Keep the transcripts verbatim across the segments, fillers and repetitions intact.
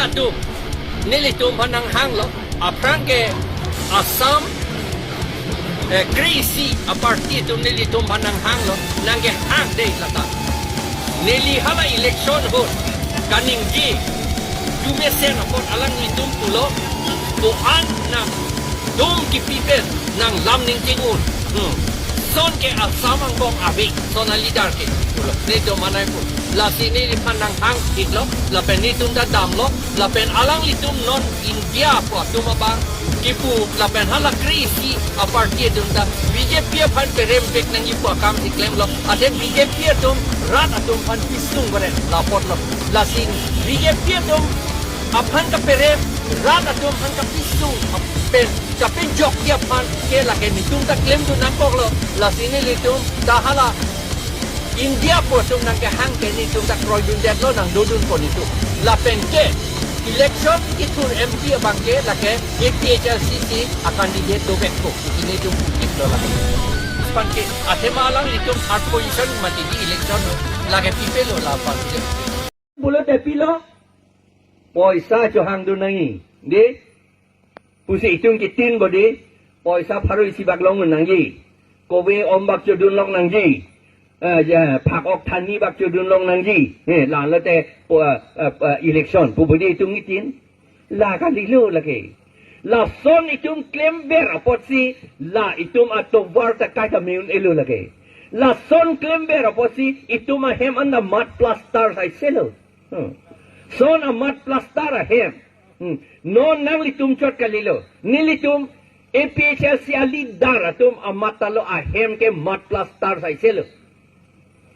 Atum, nelitum aphan nanghanglo, aphrang ke Assam, eh, kre-isi a-party atum nelitum aphan nanghanglo, nangkehang dei lata. Neli hala election ahut kaningje, jumesen apot alanglitum pulo, ko-an nangdom kipi pen nanglam ning ching-un. Hmm. Son ke Assam angbong ave, son a-leader ke pulo. Nelitum anai pu. Lasi neliphan nanghangthiklo, lapen netum ta damlo, lapen alanglitum non India pu atum abang kipu, lapen hala kre-isi a-party atum ta B J P aphan perempek nangji pu akam si klemlo. Athe B J P atum rat atum aphan pisung beren la apotlo. Lasi B J P atum aphan kaperem, rat atum aphan kapisung pen kapejokji aphan ke lake netum ta klemdun nangkoklo. Lasi nelitum ta hala India pu atum nangkehang ke netum ta kroidundetlo, nangdodunpo netum. Lapen ke election kethur M P abang ke lake A P H L C si a-candidate dovekpo. Netum pukitlo lake. Aphan ke athema alanglitum third position mati di election lake pipelo la aphan ke. Pulote pilo, poisa chohangdun nangji, dei. Pusi itum kitin bodi, poisa pharo isi bak longdun nangji. Kove om bak chodun long nangji. Eh, ja, phak ok thani bak chodun long nangji. Eh, la-an lote, po, eh, eh, eh, election pu bodi itum kitin. La kalilo lake. Lason itum klemver apotsi, la itum atovar ta kaita meun-elo lake. Lason klemver apotsi, itum ahem anta mud plaster saiselo. Hmm. Son a-mud plaster ahem. Hmm. Non nanglitum chot kalilo. Nelitum A P H L C a-leader atum amatalo ahem ke mud plaster saiselo.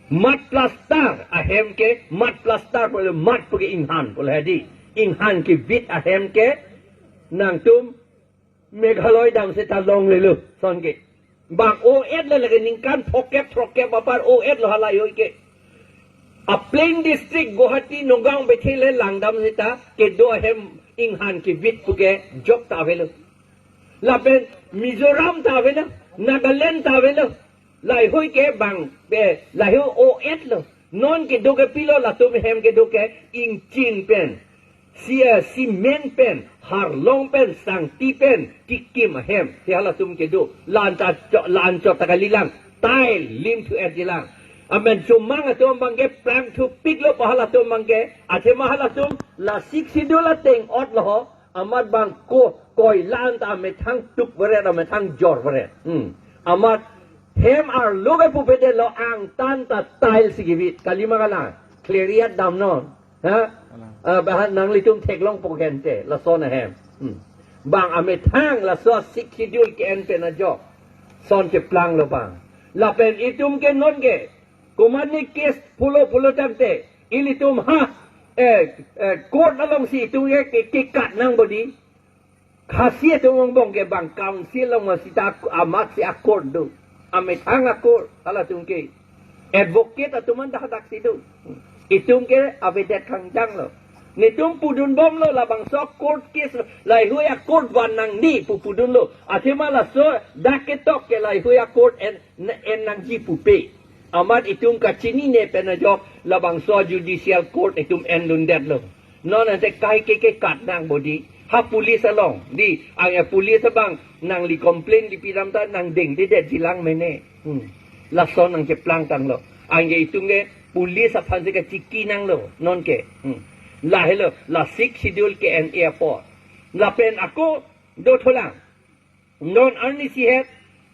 Mud plaster ahem ke, mud plaster pulo, mud puke inghan pulo hedi. Inghan kevit ahem ke nangtum Meghalaya dam seta longlelo, son ke. Bang o-etlo lake, ningkan phokep throkkep apar o-etlo halahei ke. A-plain district Guwahati, Nagaon, Bethel langdam seta kedo ahem inghan kevit puke jok ta avelo. Lapen Mizoram ta avelo, Nagaland ta avelo. Lahei ke bang, eh, lahei o-etlo. Non kedo ke pilo, latum ahem kedo ke ingchin pen, si, eh, cement pen, harlong pen, sangti pen kikim ahem. Si halatum kedo. La-an ta cho-, la-an chot ta kalilang. Tile lim thu-etjilang. Amen chomang atum abang ke plangthupiklo pu halatum abang ke. Athema halatum la Sixth Schedule ateng otlo ho. Amat bang ko koilan ta amethang tukveret, amethang jorveret. Hmm. Amat hem arlo ke pupedetlo, angtan ta tile si kevit. Kalima kalang. Clear damnon. Ha? Kalang. Ah, bahan nanglitum theklongpo kente, lason ahem. Hmm. Bang amethang laso Sixth Schedule ke-en pen ajok. Son cheplanglo bang. Lapen itum ke non ke komatne case pulo pulo tangte, ilitum ha, eh, eh, court alongsi itum ke, ke, kekat nang bodi. Khasi atum angbong ke bang council along masita amat si a-court do. Amethang a-court, halatum ke. Advocate atum anta hadaksi do. Itum ke avedet kangjanglo. Netum pudunbomlo labangso court case lo. Lahei a-court van nangne pu pudunlo. Athema laso dak ketok ke lahei a-court en, en nangji pupe. Amat itum kachinine pen ajok labangso judicial court itum endundetlo. Non ante kaike kekat nang bodi. Ha police along. Di, ang e police abang nangli complain di pidam ta nangdengdedetjilang mene. Hmm. Lason nangcheplangtanglo. Anke itum ke police aphansi kachiki nanglo. Non ke. Hmm. Lahelo, la Sixth Schedule ke-en apot. Lapen ako dothulang. Non arnisi het,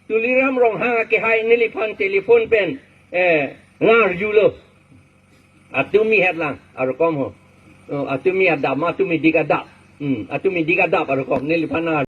Tuliram Ronghang akehai neliphan telephone pen, eh, ngarjulo. Atumi hetlang, arokom ho. Oh, atumi adap, atumi dik adap. Hmm, atumi dik adap arokom, neliphan nang